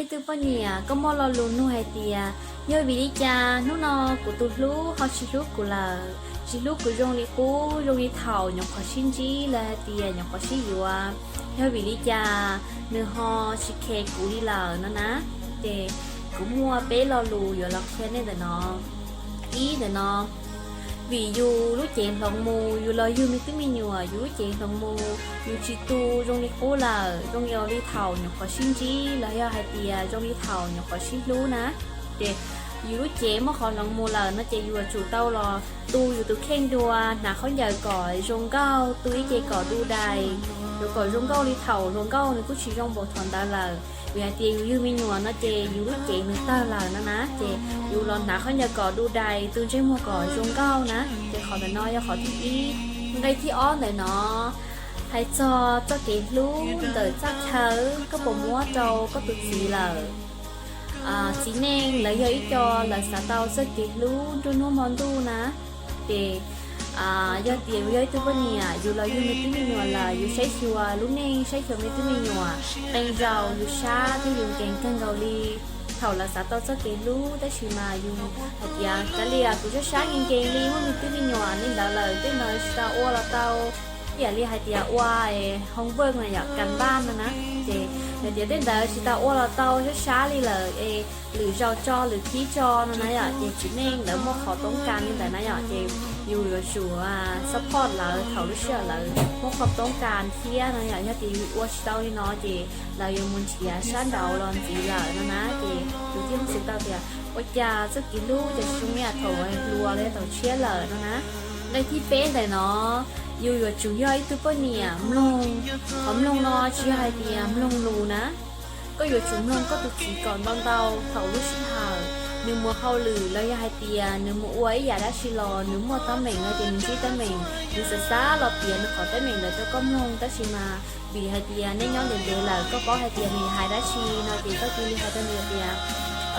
Ib tug poj niam, koj muaj lo lus nug hais tias, yog vim li cas hnub no kuv tus hlub ho tsis hlub kuv lawm, tsis hlub kuv zoo li qub, zoo li thaum nyuam qhuav sib ntsib los hais tias nyuam qhuav sib yuav, yog vim li cas nws ho tsis khes kuv li lawm no na? Ces kuv muaj peb lo lus yuav los qhia nej ntawm no. Ib ntawm no, vim yus lub cev hloov mus, yus los yug me tub me nyuam, yus lub cev hloov mus, yus tsis tu zoo li qub lawm, zoo li thaum nyuam qhuav sib ntsib los yog hais tias zoo li thaum nyuam qhuav sib hlub na. Ces yus lub cev muaj qhov hloov mus lawm no ces yus yuav tsum tau los tu yus tus kheej dua, hnav khaub ncaws kom zoo nkauj, tu ib ce kom du dais, yuav kom zoo nkauj li thaum hluas nkauj nws kuj tsis zoo npaum thaum ntawd lawm. Vim hais tias yus yug me nyuam no ces yus lub cev nws tawg lawm no na, ces yus los hnav khaub ncaws kom du dais, tu ntsej muag kom zoo nkauj na. Ces qhov ntawm no yog qhov thib ib. Nqe thib ob ntawm no hais txog txoj kev hlub ntawm txaj chaw, koj puas muab rau koj tus txiv lawm? Txiv neej lawv yog ib co lawv xav tau txoj kev hlub nruab hnub hmo ntuj na. Ces yog tias yus yog ib tug poj niam, yus los yug me tub me nyuam lawm, yus saib xyuas lub neej, saib xyuas me tub me nyuam, qee zaus yus sab thiab yus nkees kawg nkaus li thaum lawv xav tau txoj kev hlub, tab sis mas yus hais tias kav liam kuv sab sab nkees nkees li, muaj me tub me nyuam li ntawd lawm, tej ntawd tsis tau ua los tau. Ib yam li hais tias ua homework no yom, kas npaj no na, ces hais tias tej ntawd tsis tau ua los tau, sab sab li lawm es lwm zaus tso, lwm thib tso no na yom. Ces txiv neej lawv muaj qhov toob kas li ntawd na yom, ces yus yuav tsum support lawv thaum lub sij hawm lawv muaj qhov toob kas thiab no yom. Yog tias yus ua tsis tau li no ces lawv yuav mus nrhiav sab nraud los ntxiv lawm no na. Ces yus thiaj xav tau tias ua cas txoj kev hlub ces tsis zoo li thaum hluas los yog thaum tshiab lawm no na. Nqe thib peb ntawm no, yus yuav tsum yog ib tug poj niam mloog. Qhov mloog no tsis yog hais tias mloog lus na. Koj yuav tsum mloog koj tus txiv kom ntau ntau thaum lub sij hawm nws mus hauj lwm los yog hais tias nws mus ua ib yam dab tsi los nws muaj teeb meem no ces nws ntsib teeb meem, nws xav xav los piav nws qhov teeb meem ntawd rau koj mloog, tab sis mas vim hais tias nej nyob ntev ntev lawm koj paub hais tias nws hais dab tsi no ces koj cia li hais rau nws tias,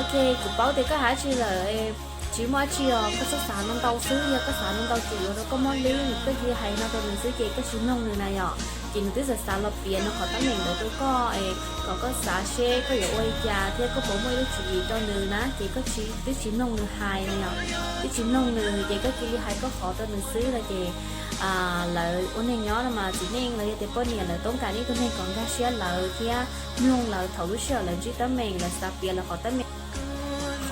ok, kuv paub tias koj hais dab tsi lawm, tsis muaj dab tsi os, koj txhob xav ntau ntau xwb, yog koj xav ntau ntau ces yuav rau koj mob lwb, koj cia li hais no rau nws xwb ces koj tsis mloog nws na yom. Ces nws twb xav xav los piav nws qhov teeb meem ntawd rau koj es kom koj xav seb koj yuav ua li cas thiab koj puas muaj ib lub tswv yim rau nws na, ces koj tsis, twb tsis mloog nws hais na yom, twb tsis mloog nws ces koj cia li hais koj qhov rau nws xwb no ces lawv ua neeg nyob no mas txiv neej los yog tias poj niam lawv toob kas ib tug neeg kom nkag siab lawv thiab mloog lawv thaum lub sij hawm lawv ntsib teeb meem, lawv xav piav lawv qhov teeb meem.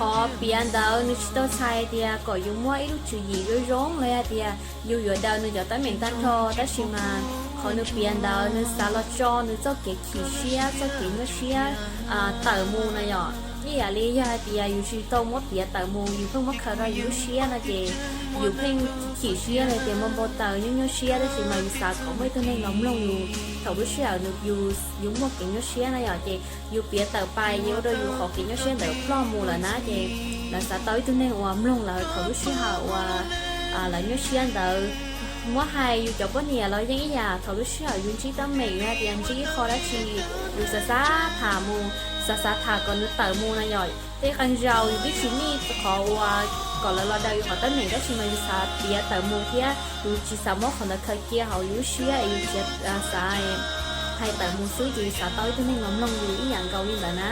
Qhov piav ntawd nws tsis tau txhais tias kom yus muaj ib lub tswv yim zoo zoo los yog tias yus yuav daws nws cov teeb meem tag nrho, tab sis mas qhov nws piav ntawd nws xav los tso nws txoj kev chim siab, txoj kev nyuaj siab tawm mus na yom. Ib yam li yog hais tias yus tsis tau muab piav tawm mus, yus pheej muab khaws rau yus lub siab no ces yus pheej chim siab los tias npau npau taws nyuaj nyuaj siab, tab sis mas yus xav kom muaj ib tug neeg los mloog yus thaum lub sij hawm nws, yus, yus muaj kev nyuaj siab na yom, ces yus piav tawm pais ces ua rau yus qhov kev nyuaj siab ntawd ploj mus lawm na, ces lawv xav tau ib tug neeg uas mloog lawv thaum lub sij hawm uas lawv nyuaj siab ntawd. Muab hais yus cov poj niam los yeej ib yam, thaum lub sij hawm yus ntsib teeb meem los tias ntsib ib qho dab tsi, yus xav xav tham mus, xav xav tham kom nws tawm mus na yom, tej qee zaus yus twb tsis nij qhov uas kom lawv los daws yus qhov teeb meem, tab sis mas yus xav piav tawm mus thiab yus tsis xav muab qhov ntawd khaws cia hauv yus lub siab es yus tsis xav hais tawm mus xwb, ces yus xav tau ib tug neeg los mloog yus ib yam nkaus li ntawd na.